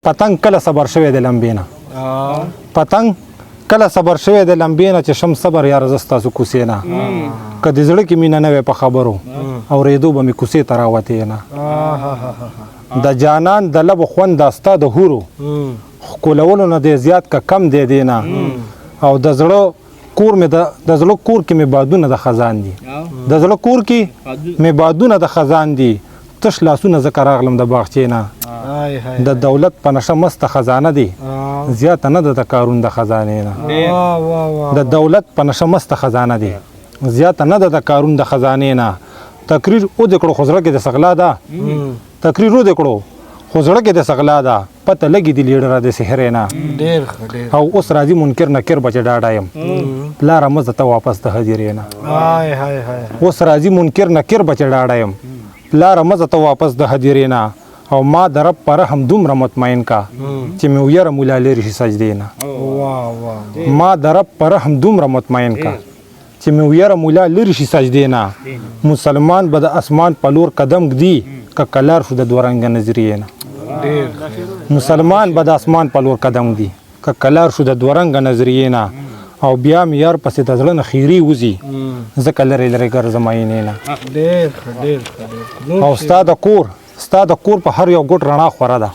پتنګ کله صبر شوی د لمبې نه، پتنګ کله صبر شوی د لمبې نه، چې شم صبر یاره زه ستاسو کوڅې نه. که د زړه کې مینه نه وی په خبرو اورېدو به مې کوڅې ته راوتې نه. د جانان د لبو خوند دا ستا د حورو ښکلولو نه دی زیات که کم دی دی نه. او د زړه کور مې د زړه کور کې مې بادونه د خزان دي، د زړه کور کې مې بادونه د خزان دي، تش لاسونه ځکه راغلم د باغچې نه. د دولت په نشه مسته خزانه دی، زیاته نه ده د قارون د خزانې نه. د دولت په نشه مسته خزانه دی، زیاته نه ده د قارون د خزانې نه. تقریر او د کړو خو زړه کې د سغلا ده، تقریر او د کړو خو زړه کې د سغلا ده، پته لګي دی لیډر د سحرې نه. ډیر ښه، ډیر. او اوس راځي منکر نکر بچ ډاډه یم، پلاره مزه ته واپس د هدیرې نه. هاي هاي هاي. اوس راځي منکر نکر بچ ډاډه یم، پلاره مزه ته واپس د هدیرې نه. او ما د رب پر رحم دومره مطمئن کا چې مې ویره مولا لرې شي سجدې نه. واه واه. ما د رب پر رحم دومره مطمئن کا چې مې ویره مولا لرې شي سجدې نه. مسلمان به د اسمان په لور قدم ږدي که کلار شو د دوه رنګه نظریې نه. ډیر. مسلمان به د اسمان په لور قدم ږدي که کلار شو د دوه رنګه نظریې نه. او بیا مې یار پسې د زړه نه خیرې وځي ځکه لرې لرې ګرځم آیینې نه. ډیر ښه، ډیر ښه، ډیر. او ستا د کور په هر یو ګوټ رڼا خوره ده،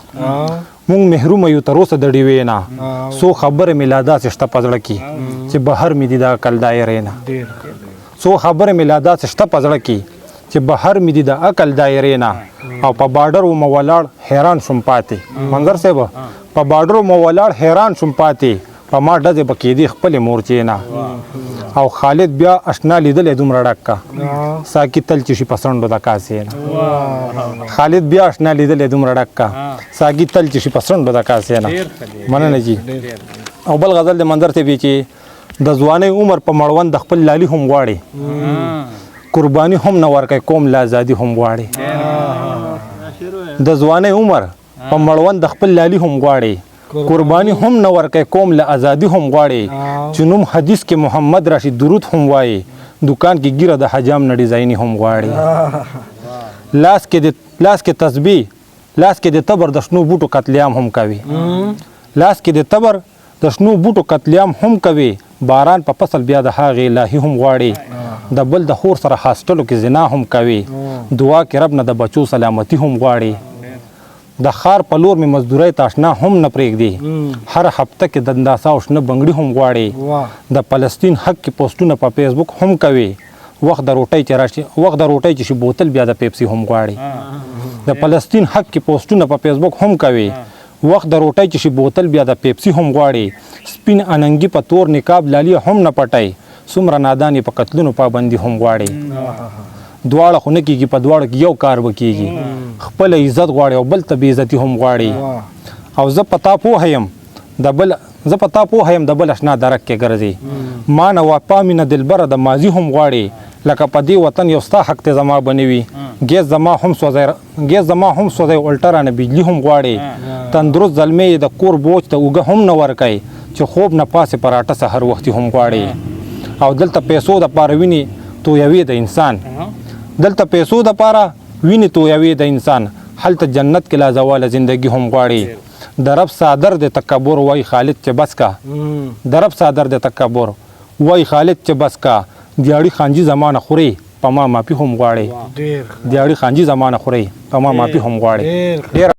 مونږ محرومه یو تر اوسه د ډیوې نه. څو خبرې مې لا داسې شته په زړه کې چې بهر مې دي د عقل دایرې نه. ډیر. څو خبرې مې لا داسې شته په زړه کې چې بهر مې دي د عقل دایرې نه. او په بارډر ومه ولاړ حیران شوم پاتې، منظر صاحب، په بارډر ومه ولاړ حیران شوم پاتې، په ما ډزې به کېدې خپلې مورچې نه. او خالد بیا اشنا لیدلی دومره ډک کا ساکي تل چې شي په څنډو د کاسې نه. خالد بیا اشنا لیدلی دومره ډک کا ساکي تل چې شي په څنډو د کاسې نه. مننه جی. او بل غزل د منظر ته چې د ځوانۍ عمر په مړوند د خپل لالی هم غواړي، قرباني هم نه ورکوي قوم له ازادي هم غواړي. د ځوانۍ عمر په مړوند د خپل لالی هم غواړي، قرباني هم نه ورکوي قوم له ازادي هم غواړي. چې نوم حدیث کې محمد راشي درود هم وایي، دکان کې ګیره د حجام نه ډیزایني هم غواړي. لاس کې د لاس کې تسبیح، لاس کې د تبر د شنو بوټو قتلیام هم کوي، لاس کې د تبر د شنو بوټو قتلیام هم کوي، باران په فصل بیا د هغې الهي هم غواړي. د بل د خور سره هاسټلو کې زنا هم کوي، دعا کې رب نه د بچو سلامتی هم غواړي. د ښار په لور مې مزدورۍ ته اشنا هم نه پرېږدي، هر هفته کې دنداسا او شنه بنګړي هم غواړي. د فلسطین حق کې پوسټونه په فیسبوک هم کوي، وخت د روټۍ چې راشي، وخت د روټۍ چې شي بوتل بیا د پیپسي هم غواړي. د فلسطین حق کې پوسټونه په فیسبوک هم کوي، وخت د روټۍ چې شي بوتل بیا د پیپسي هم غواړي. سپین اننګي په تور نقاب لالی هم نه پټي، څومره نادان یې په قتلونو پابندي هم غواړي. دواړه خو نه کېږي، په دواړو کې یو کار به کېږي، خپل عزت غواړي او بل ته بې عزتي هم غواړي. او زه په تا پوه یم د بل، زه په تا پوه یم د بل اشنا درک کې ګرځي، ما نه وفا مینه دلبره د ماضي هم غواړي. لکه په دې وطن یو ستا حق ته زما بنوي، ګیس زما هم سوځي، ګیس زما هم سوځي، الټا رانه بجلی هم غواړي. تندرست زلمی یې د کور بوج ته اوږه هم نه ورکوي، چې خوب نه پاسې پراټه سحر وختي هم غواړي. او دلته پیسو د پاره ویني تویوي د انسان، دلته پیسو د پاره ویني تویوي د انسان، هلته جنت کې لا زواله زندگی هم غواړي. د رب صادر د تکبر وای خالد چې بس کا، د رب صادر د تکبر وای خالد چې بس کا، دیاړي خانجي زمانه خوري په ما معافي هم غواړي. ډیر. دیاړي خانجي زمانه خوري په ما معافي هم غواړي. ډیر. ډیر.